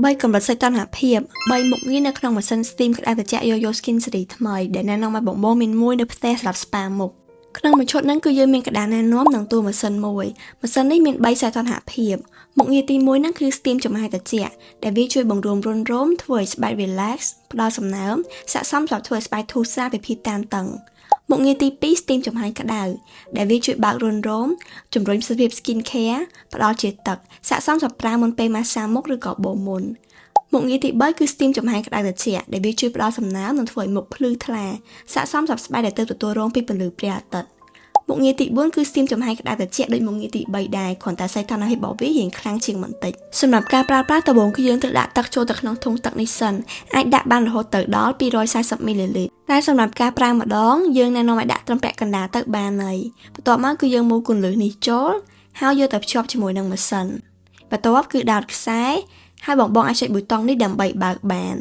3កម្រិតសីតុណ្ហភាព3មុខងារនៅក្នុងម៉ាស៊ីន steam ក្តៅត្រជាក់ Yoyo Skin ស៊េរីថ្មីដែលណែនាំឲ្យបងៗមានមួយនៅផ្ទះសម្រាប់ spa មុខក្នុងមួយឈុតហ្នឹងគឺយើងមានកដាណែនាំនិងតួម៉ាស៊ីនមួយម៉ាស៊ីននេះមាន3សីតុណ្ហភាពមុខងារទី1ហ្នឹងគឺ steam ចំហាយត្រជាក់ដែលវាជួយបង្រួមរន្ធរោមធ្វើឲ្យស្បែក relax ផ្ដល់សំណើមស័ក្តិសមសម្រាប់ធ្វើឲ្យស្បែកធូរស្រាលពីភាពតានតឹងមុខងារទី2 steam ចំហាយក្តៅដែលវាជួយបើករន្ធរោមជំរុញប្រសិទ្ធភាព skin care ផ្ដល់ជាតិទឹកស័ក្តិសមសម្រាប់ប្រើមុនពេលម៉ាស្សាមុខឬក៏បូមមុនមុខងារទី3គឺ steam ចំហាយក្តៅត្រជាក់ដែលវាជួយផ្ដល់សំណើមនិងធ្វើឲ្យមុខភ្លឺថ្លាស័ក្តិសមសម្រាប់ស្បែកដែលទើបទទួលរងពីពន្លឺព្រះអាទិត្យមុខងារទី4គឺ steam ចំហាយក្តៅត្រជាក់ដូចមុខងារទី3ដែរគ្រាន់តែសីតុណ្ហភាពរបស់វារៀងខ្លាំងជាងបន្តិចសម្រាប់ការប្រើប្រាស់ដំបូងគឺយើងត្រូវដាក់ទឹកចូលទៅក្នុងធុងទឹកនេះសិនអាចដាក់បានរហូតទៅដល់240មីលីលីត្រតែសម្រាប់ការប្រើម្ដងយើងណែនាំឲ្យដាក់ត្រឹមពាក់កណ្ដាលទៅបានហើយបន្ទាប់មកគឺយើងមូលគន្លឹះនេះចូលហើយយកទៅភ្ជាប់ជាមួយនឹងម៉ាស៊ីនបន្ទាប់គឺដោតខ្សែហើយបងបងអាចចុចប៊ូតុងនេះដើម្បីបើកបាន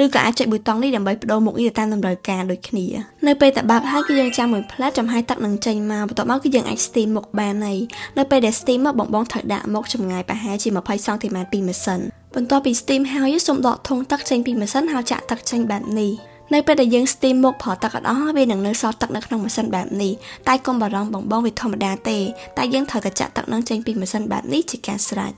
ឬក៏អាចចុចប៊ូតុងនេះដើម្បីបដូរមុខងារទៅតាមតម្រូវការដូចគ្នានៅពេលតែបើកហើយគឺយើងចាំមួយភ្លែតចំហាយទឹកនឹងចេញមកបន្ទាប់មកគឺយើងអាច steam មុខបានហើយនៅពេលដែល steam មកបងបងត្រូវដាក់មុខចម្ងាយប្រហែលជា20សង់ទីម៉ែត្រពីម៉ាស៊ីនបន្ទាប់ពី steam ហើយសូមដកធុងទឹកចេញពីម៉ាស៊ីនហើយចាក់ទឹកចេញបែបនេះនៅពេលដែលយើង steam មុខប្រើទឹកអត់អស់វានឹងនៅសល់ទឹកនៅក្នុងម៉ាស៊ីនបែបនេះតែកុំបារម្ភបងបងវាធម្មតាទេតែយើងត្រូវតែចាក់ទឹកនឹងចេញពីម៉ាស៊ីនបែបនេះជាការស្រេច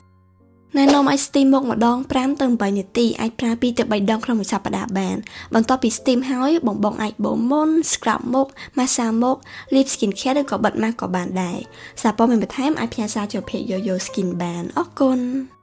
ណែនាំឲ្យ steam មុខម្ដង5ទៅ8នាទីអាចប្រើ2ទៅ3ដងក្នុងមួយសប្តាហ៍បានបន្ទាប់ពី steam ហើយបងបងអាចបូមមុន scrub មុខ massage មុខ លាប skin care ឬក៏បិទម៉ាស់ក៏បានដែរសារព័ត៌មានបន្ថែមអាចផ្ញើសារចូល page Yoyo Skin បានអរគុណ។